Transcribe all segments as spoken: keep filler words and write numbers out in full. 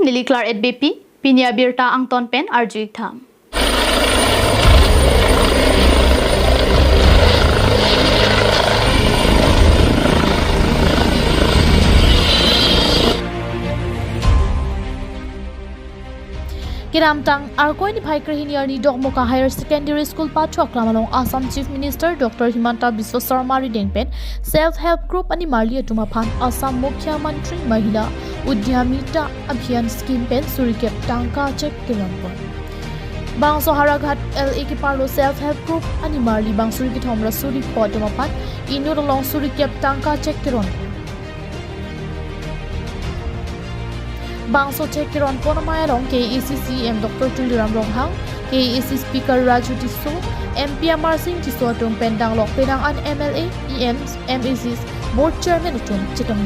Neli Claret Beypi, pini abirta angton pen arju-ik tha. Kedamtang Arkoi niphai krehini arni Dokmoka Higher Secondary School pathu aklam along Assam Chief Minister Doctor Himanta Biswa Sarma arideng pen Self Help Group animarli atum aphan Assam Mukhyamantri Mahila Udyamita Abhiyan Scheme pen suri kep tangka cheque keron pon. Bangso Howraghat L A keparlo Self Help Group animarli bang suri kethom ra suri pho atum aphan inut along suri kep tangka cheque keron pon. Bangso cheque keron pon amei along K A A C C E M Doctor Tuliram Ronghang, K A A C Speaker Raju Tisso, M P Amarsing Tisso atum pen danglok penang an M L A, E Ms, M A Cs, Board Chairman atum chetong.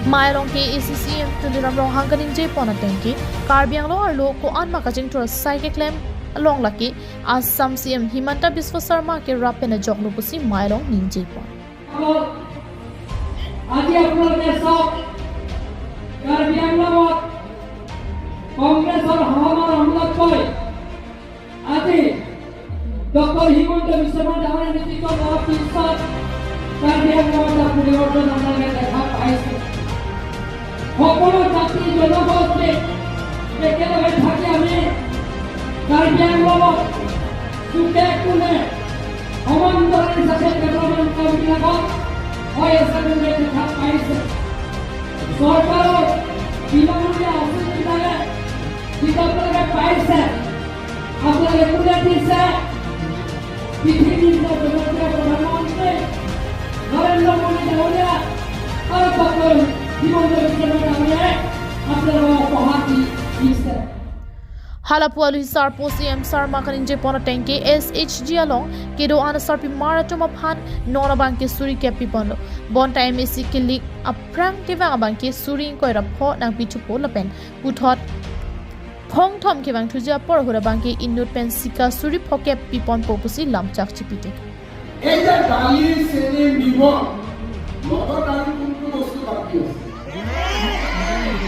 Amei along K A A C C E M Tuliram Ronghang kaningje pon ateng ke, Karbi Anglong arlo ko-an ma kachingthur asai keklem along lake Assam C M Himanta Biswa Sarma ke rap pen ajoklo pusi amei along ningje pon. আজি আপোনালোকে চাওক, কাৰ্বি আংলঙত কংগ্ৰেছৰ হাৱামাৰ হামলাতকৈ আজি ডক্টৰ হিমন্ত বিশ্ব শৰ্মা ডাঙৰীয়া নেতৃত্বত অহা পিছত কাৰ্বি আংলঙত এটা পৰিৱৰ্তন আপোনালোকে দেখা পাইছে। সকলো জাতি জনগোষ্ঠী একেলগে থাকি আমি কাৰ্বি আংলঙত চুকে কোণে সমান্তৰাল হিচাপে ডেভেলপমেণ্ট কামবিলাকত হৈ আছে বুলি দেখা পাইছে। চৰকাৰৰ বিনামূলীয়া আঁচনিবিলাকে যিটো আপোনালোকে পাইছে, আপোনালোকে কোনে দিছে? পৃথিৱীৰ জনপ্ৰিয় প্ৰধানমন্ত্ৰী নৰেন্দ্ৰ মোদী ডাঙৰীয়া আৰু ডক্টৰ হিমন্ত বিশ্ব শৰ্মা ডাঙৰীয়াই আপোনালোকক উপহাৰ দি দিছে। Hala pu aluhi sarpo C M Sarma kaningje pon ateng ke S H G along kedo-an asarpimar atum aphan non abang ke suri kep pi ponlo. Bonta M A C kelik aphrang kevang abang ke suri ingkoi ra pho nangpi thupo lapen puthot phongthom kevang thuji apor ahut abang ke inut pen sika suri pho kep pi ponpo pusi lamchak chipitik. এই যে দালি, চেনি, নিমখ, লগত আৰু কোনটো বস্তু বাকী আছে?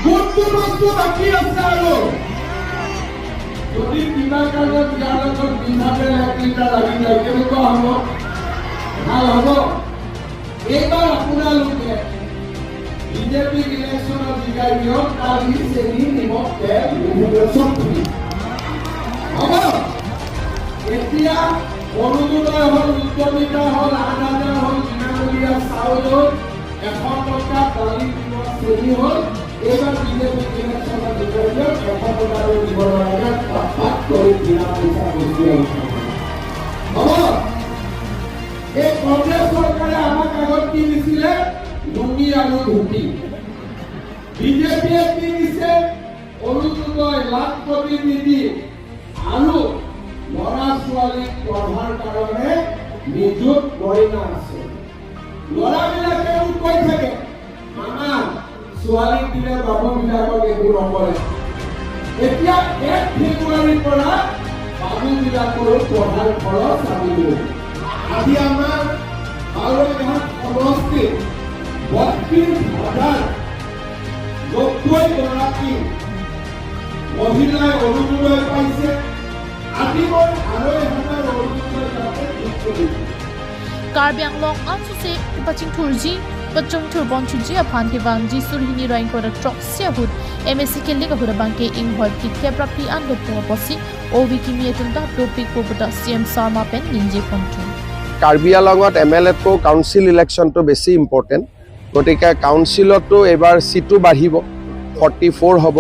কোনটো বস্তু বাকী আছে আৰু? যদি কিবা কাৰণত ইয়াৰ লগত মিঠাতেল এক লিটাৰ লাগি যায়, কেনেকুৱা হ'ব? ভাল হ'ব? এইবাৰ আপোনালোকে বিজেপি ইলেকশ্যনত জিকাই দিয়ক, দালি, চেনি, নিমখ, তেল, ৰিফাইন চব ফ্ৰী। হ'ব? এতিয়া অৰুণোদয় হ'ল, উদ্যমিতা হ'ল, আঠ হাজাৰ হ'ল, বিনামূলীয়া চাউল হ'ল, এশ টকা দালি, নিমখ, চেনি হ'ল। এইবাৰ বিজেপি ইলেকশ্যনত জিকাই দিয়ক, এশ টকা দিব নালাগে, তাত কৰি বিনা পইচা বস্তু আনি খাব। হ'ব? এই কংগ্ৰেছ চৰকাৰে আমাক আগত কি দিছিলে? লুঙি আৰু ধুতি। বিজেপিয়ে কি দিছে? অৰুণোদয়, লাখপতি দিদি আৰু ল'ৰা ছোৱালীক পঢ়াৰ কাৰণে নিযুত মইনা আছে। ল'ৰাবিলাকে মোক কৈ থাকে, "মামা, ছোৱালীক দিলে বাবুবিলাকক একো নকৰে।" এতিয়া এক ফেব্ৰুৱাৰীৰ পৰা বাবুবিলাকৰো পঢ়াৰ খৰচ আমি দিওঁ। আজি আমাৰ বাৰৈঘাট সমষ্টিত বত্ৰিশ হাজাৰ নব্বৈ গৰাকী মহিলাই অৰুণোদয় পাইছে। আজি মই আঢ়ৈ হাজাৰ অৰুণোদয় যাতে ঠিক কৰিম। Karbi Anglong ansose kepachingthurji, pachingthur pon thuji aphan kevangji suri hini ra ingkoi ra throksi ahut M A C kelik ahut abang ke inghoi phlikep ra phli an dopo apotsi ove kimi atum ta dopikpo puta C M Sarma pen ningje pon thu. Karbi আংলঙত M L এতকৈ কাউন্সিল ইলেকশ্যনটো বেছি ইম্পৰ্টেণ্ট। গতিকে কাউন্সিলতো এইবাৰ ছিটো বাঢ়িব, forty four হ'ব।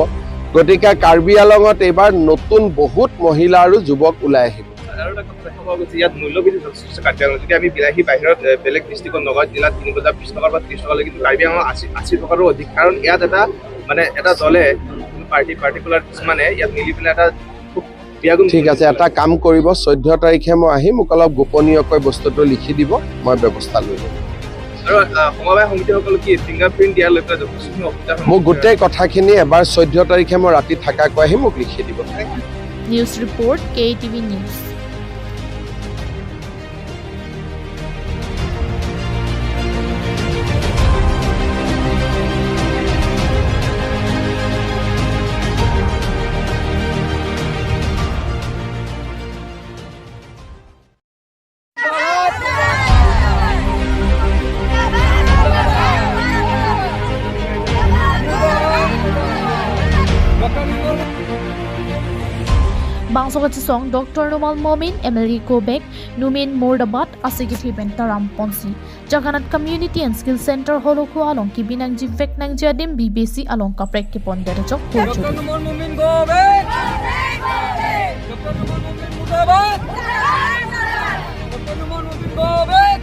গতিকে কাৰ্বি আংলঙত এইবাৰ নতুন বহুত মহিলা আৰু যুৱক ওলাই আহিব। আৰু এটা কথা দেখা পোৱা গৈছে, ইয়াত মূল্যবৃদ্ধি যথেষ্ট কাৰ্বি আংলঙত। যদি আমি বিলাহী বাহিৰত, এ, বেলেগ ডিষ্ট্ৰিক্টত নগাঁও জিলাত তিনি বজাৰ বিশ টকাৰ পৰা ত্ৰিশ টকালৈ, কিন্তু কাৰ্বি আংলঙত আশী, আশী টকাৰো অধিক। কাৰণ ইয়াত এটা, মানে, এটা দলে, পাৰ্টি, পাৰ্টিকুলাৰ কিছুমানে ইয়াত মিলি পেলাই এটা খুব বেয়া গুণ ঠিক আছে, কৰিছে। এটা কাম কৰিব, চৈধ্য তাৰিখে মই আহিম, মোক অলপ গোপনীয়কৈ বস্তুটো লিখি দিব, মই ব্যৱস্থা লৈ ল'ম। আৰু, আহ, সমবায় সমিতিসকলক কি ফিংগাৰপ্ৰিণ্ট দিয়াৰ লগে লগে যথেষ্টখিনি অসুবিধাৰ সন্মুখীন মোক গোটেই কথাখিনি এবাৰ চৈধ্য তাৰিখে মই ৰাতি থাকাকৈ আহি মোক লিখি দিব। News report, K T V News. Kachisong Doctor Numal Momin, M L A Kobek, Numin Murdabat, ase kethe pen taram ponsi Jagannath Community and Skill Center Holokhua along kebi nangji vek nangji adim B B C along kaprek kepon det ajok Doctor hojuri. Numal Momin go back. Doctor Numal Momin murdabat. Doctor Numal Momin go back.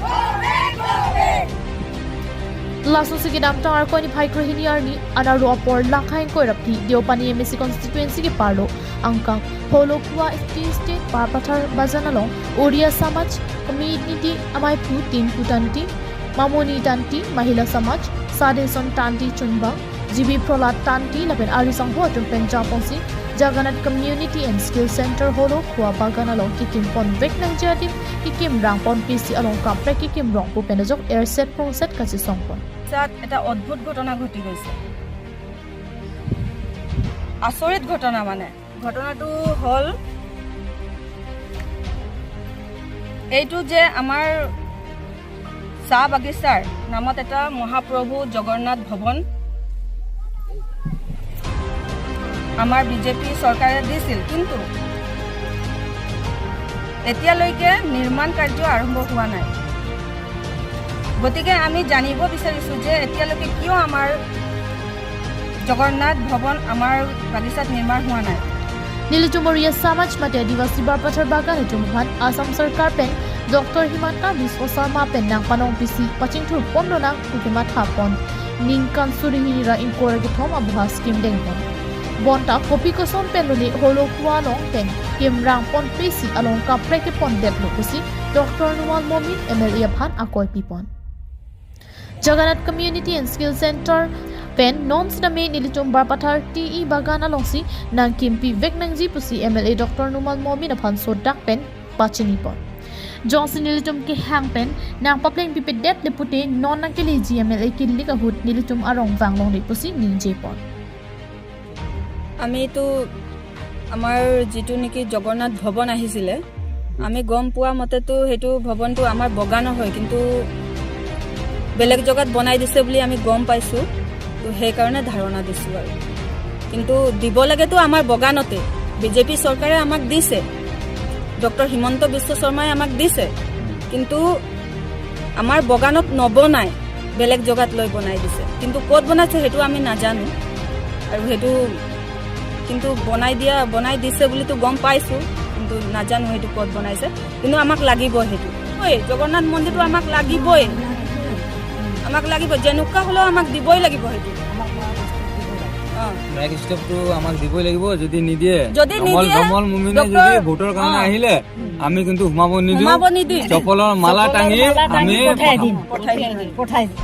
Lasonsi kedamtang Arkoi niphai krehini arni anarlo apor langkhai ingkoi ra phli Deopani M A C constituency keparlo angkang Holokhua Tea Estate Barpathar Bagan along Oriya Samaj Community amaiphu Tinku Tanti, Mamoni Tanti, Mahila Samaj, Sadison Tanti Chunbang, G B Prolad Tanti lapen arisangho atum pen japonsi Jagannath Community and Skill Center Holokhua Bagan along kekim pon vek nangji adim kekim rang ponpesi along kaprek kekim rong pu pen ajok erset prongset kachisong pon. তাত এটা অদ্ভুত ঘটনা ঘটি গৈছে। আচৰিত ঘটনা মানে। ঘটনাটো হ'ল এইটো যে আমাৰ চাহ বাগিচাৰ নামত এটা মহাপ্ৰভু জগন্নাথ ভৱন আমাৰ বিজেপি চৰকাৰে দিছিল, কিন্তু এতিয়ালৈকে নিৰ্মাণ কাৰ্য আৰম্ভ হোৱা নাই। গতিকে আমি জানিব বিচাৰিছো যে এতিয়ালৈকে কিয় আমাৰ জগন্নাথ ভৱন আমাৰ বাগিচাত নিৰ্মাণ হোৱা নাই। Nelitum Oriya Samaj mate Adivasi Barpathar Bagan atum aphan Assam Sarkar pen Doctor Himanta Biswa Sarma pen nangpanong pisi pachingthur pon lonang pu kematha pon ningkan suri hini ra ingkoi ra kethom aboha scheme dengpon. Bonta kopi koson pen lone Holokhua along pen kim rang ponpesi along kaprek kepon detlo pusi Doctor Numal Momin M L A aphan akoi pipon. Jagannath Community and Skill Center pen non sitame nelitum Barpathar Tea Bagan alongsi nangkimpi vek nangji pusi M L A Doctor Numal Momin aphan sodak pen pachini pon. Jongsi nelitum kehang pen nangpapleng pipedet le pute non nangkeleji M L A kilik ahut nelitum arong vang longle pusi ningje pon. আমিতো আমাৰ যিটো নেকি জগন্নাথ ভৱন আহিছিলে, আমি গম পোৱা মতেতো সেইটো ভৱনটো আমাৰ বগানৰ হয়, কিন্তু বেলেগ জেগাত বনাই দিছে বুলি আমি গম পাইছোঁ। তো সেইকাৰণে ধাৰণা দিছোঁ আৰু। কিন্তু দিব লাগেতো আমাৰ বগানতে, বিজেপি চৰকাৰে আমাক দিছে, ডক্টৰ হিমন্ত বিশ্ব শৰ্মাই আমাক দিছে, কিন্তু আমাৰ বগানত নবনাই, বেলেগ জেগাত লৈ বনাই দিছে। কিন্তু ক'ত বনাইছে সেইটো আমি নাজানো। আৰু সেইটো কিন্তু বনাই দিয়া, বনাই দিছে বুলিতো গম পাইছোঁ, কিন্তু নাজানো সেইটো ক'ত বনাইছে। কিন্তু আমাক লাগিবই সেইটো। ঐ, জগন্নাথ মন্দিৰটো আমাক লাগিবই, আমাক লাগিবই, যেনেকুৱা হ'লেও আমাক দিবই লাগিব সেইটো। অ। ফ্লেগ ষ্টেপটো আমাক দিবই লাগিব, যদি নিদিয়ে, যদি কমল, নিদিয়ে, কমল মুমিনে ডক্টৰ যদি ভোটৰ কাৰণে অ। আহিলে, আমি কিন্তু সোমাব নিদিওঁ। সোমাব নিদিওঁ। চপলৰ মালা চপলৰ টাঙি মালা টাঙি আমি পঠাই দিম। পঠাই দিম। পঠাই দিম।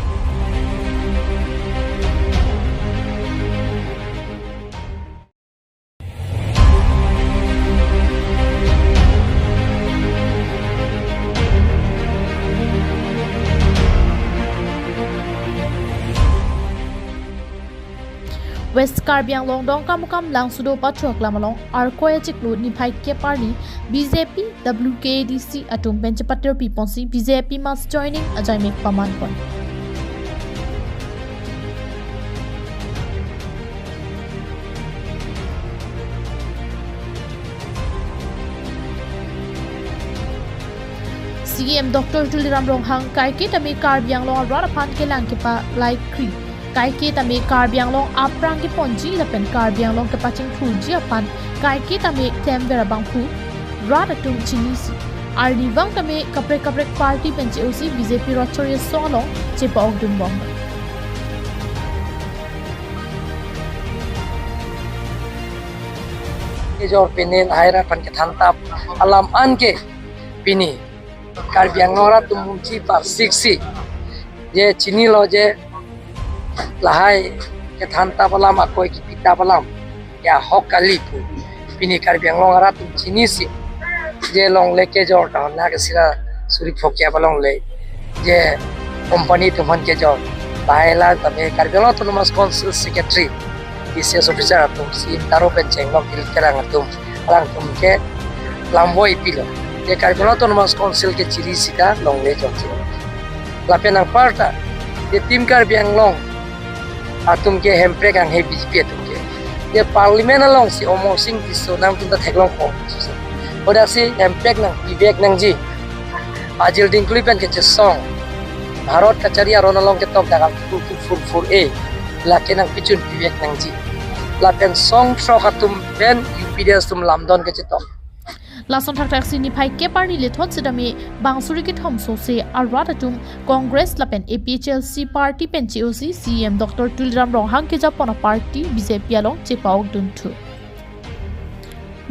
West Karbi Anglong Dongkamukam Langsudo Pathu Aklam along Arkoi achiklo niphai kep arni B J P W K D C atum pen chepatir piponsi B J P mass joining ajaimek paman pon. C E M Doctor Tuliram Ronghang kaike tame Karbi Anglong arat aphan kelang kepalaikri, kaike tame Karbi Anglong aphrang keponji lapen Karbi Anglong kepachingthurji aphan kaike tame klemver abangphu rat atum chinisi, arnivang tame kaprek kaprek party pen che-osi B J P rachori asong along chepa-okdun bom. Kejor penen haira aphan kethan tap alam anke pini Karbi Anglong arat atum mumchi parsiksi je chinilo je lahai kethan tap alam akoi kipi tap alam ya ahok kali pu. Pini Karbi Anglong arat atum chinisi je longle kejor tahun na kesira suri phokya ba longle je company atum aphan kejor. Lahai lang tame Karbi Anglong Autonomous Council Secretary, B C S officer atum si taro pen chenglok il kerang atum alang atum ke lamvoi pilo. Je Karbi Anglong Autonomous Council ke chiri sita longle jongsi. Lapen anparta je Team Karbi Anglong atum ke hemprek anghe B J P atum ke. Je Parliament alongsi Amarsing Tisso nangtum ta theklong ko. Bodaksi M P nangpivek nangji. Ajil Dingkuli pen kechesong Bharat kachari aron along ketok dagal two two four four A lake nangpichunpivek nangji. Lapen song throk atum pen U P D S atum lamdon kechetok. Lason thakthak si niphai kep arni lethot sitame bang suri kethom sose arat atum Congress lapen A P H L C party pen che-osi C E M Doctor Tuliram Ronghang kejapon a-party B J P along chepa-okdunthu.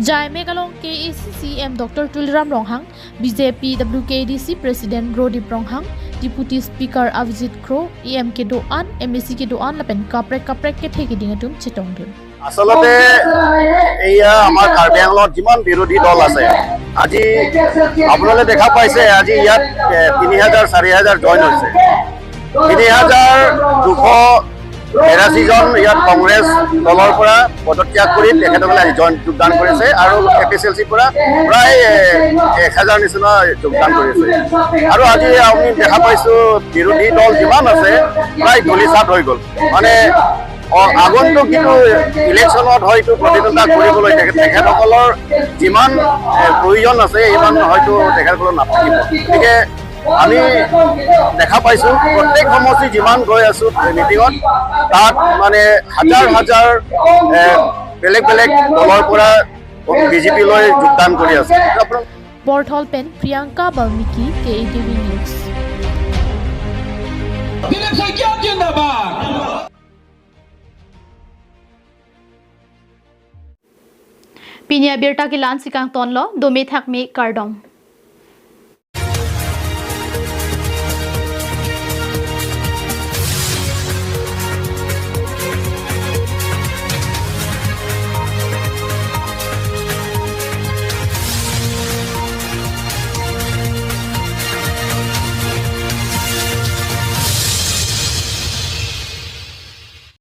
Jaimek along K A C C E M Doctor Tuliram Ronghang, B J P W K D C President Prodip Ronghang, Deputy Speaker Avijit Kro, E M kedo-an, M A C kedo-an lapen kaprek kaprek kethe keding atum chetongdun. আচলতে এইয়া আমাৰ কাৰ্বি আংলঙত যিমান বিৰোধী দল আছে, আজি আপোনালোকে দেখা পাইছে, আজি ইয়াত এ, তিনি হাজাৰ, চাৰি হাজাৰ জইন হৈছে। তিনি হাজাৰ দুশ বিৰাশী জন ইয়াত কংগ্ৰেছ দলৰ পৰা পদত্যাগ কৰি তেখেতসকলে আজি জইন, যোগদান কৰিছে আৰু এ পি এইচ এল চিৰ পৰা প্ৰায় এ, এক হাজাৰ নিচিনা যোগদান কৰিছে। আৰু আজি আমি দেখা পাইছো বিৰোধী দল যিমান আছে প্ৰায় ধূলিসাৎ হৈ গ'ল। মানে অ, আগন্তুক যিটো ইলেকশ্যনত হয়তো প্ৰতিদ্বন্দ্বিতা কৰিবলৈ তেখেত, তেখেতসকলৰ যিমান এ, প্ৰয়োজন আছে সিমান হয়তো তেখেতসকলৰ নাথাকিব। গতিকে আমি দেখা পাইছো প্ৰত্যেক সমষ্টি যিমান গৈ আছো মিটিঙত, তাত মানে হাজাৰ হাজাৰ এ, বেলেগ বেলেগ দলৰ পৰা বি জে পিলৈ যোগদান কৰি আছে। আপোনালোক Borthol pen Priyanka Balmiki, K A T V News. Dilip Saikia zindabad. Pini abirta ke la-ansi kangtonlo, dome thakme kardom.